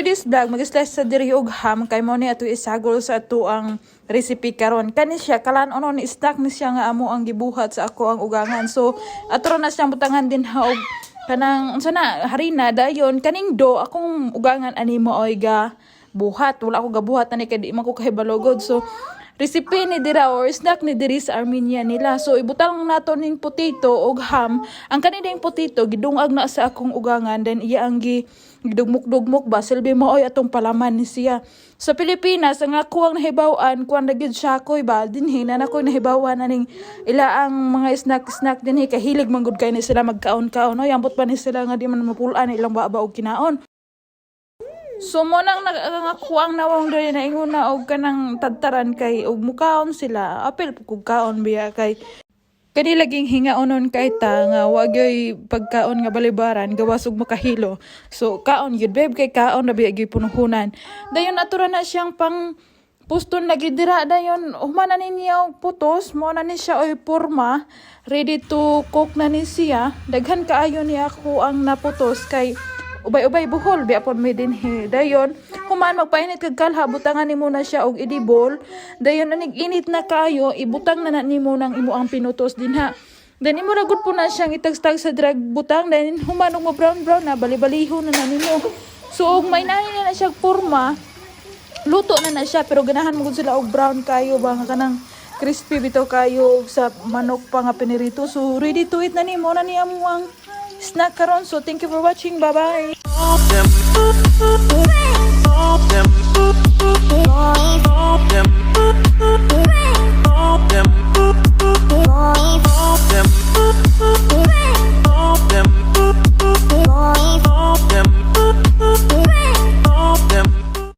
today's vlog, mag-slice sa diri og ham kay mo ni ato isagol sa ato ang recipe karon. Kani siya kalan-onon ni snack ni siya nga amo ang gibuhat sa ako ang ugangan. So ato ra na siyang butangan din ha og kanang unsa na harina. Dayon kaning do akong ugangan ani mo oy ga buhat. Wala ko gabuhat ani kay di man ko kahibalogod. So recipe ni dira or snack ni diri sa Armenia nila. So ibutang nato ning potato og ham. Ang kani potato gidungag na sa akong ugangan, then iya ang gi gidugmok-dugmok ba, silbi mo oy atong palaman ni siya. Sa Pilipinas, ang ako ang nahibaw-an kuan ra gyud siya koy ba. Dinhi na nako nahibaw-an aning ila ang mga snack snack dinhi, kahilig man gud kay ni sila magkaon-kaon. Oy, ambot pa ni sila nga di man mapulaan ilang baba og kinaon. So mo nang ang ako ang nawong diri na ingon na og kanang tadtaran kay og mukaon sila. Apil kog kaon biya kay kani laging hingaonon kay ta nga wa gyoy pagkaon nga balibaran gawas og makahilo. So kaon gyud, babe, kay kaon na biya gyud punuhunan. Dayon ato ra na siyang pang puston lagi dira. Dayon human na niya og putos, mo na ni siya oy porma, ready to cook na ni siya. Daghan kaayo niya ako ang naputos kay ubay-ubay buhol biya pon may dinhi. Dayon human magpainit kag kalha, butangan nimo na siya og edible. Dayon anig init na kaayo, ibutang na na nimo nang imo ang pinutos dinha. Then imo ra gud po na siyang itagstag sa drag butang. Then human og mo brown brown na, bali-balihon na na nimo. So og may nani na na siya porma, luto na na siya. Pero ganahan mo gud sila og brown kayo ba, nga kanang crispy bitaw kayo og sa manok pa nga pinirito. So ready to eat na nimo na niya mo ang snack karon. So thank you for watching. Bye bye. Them, them, them.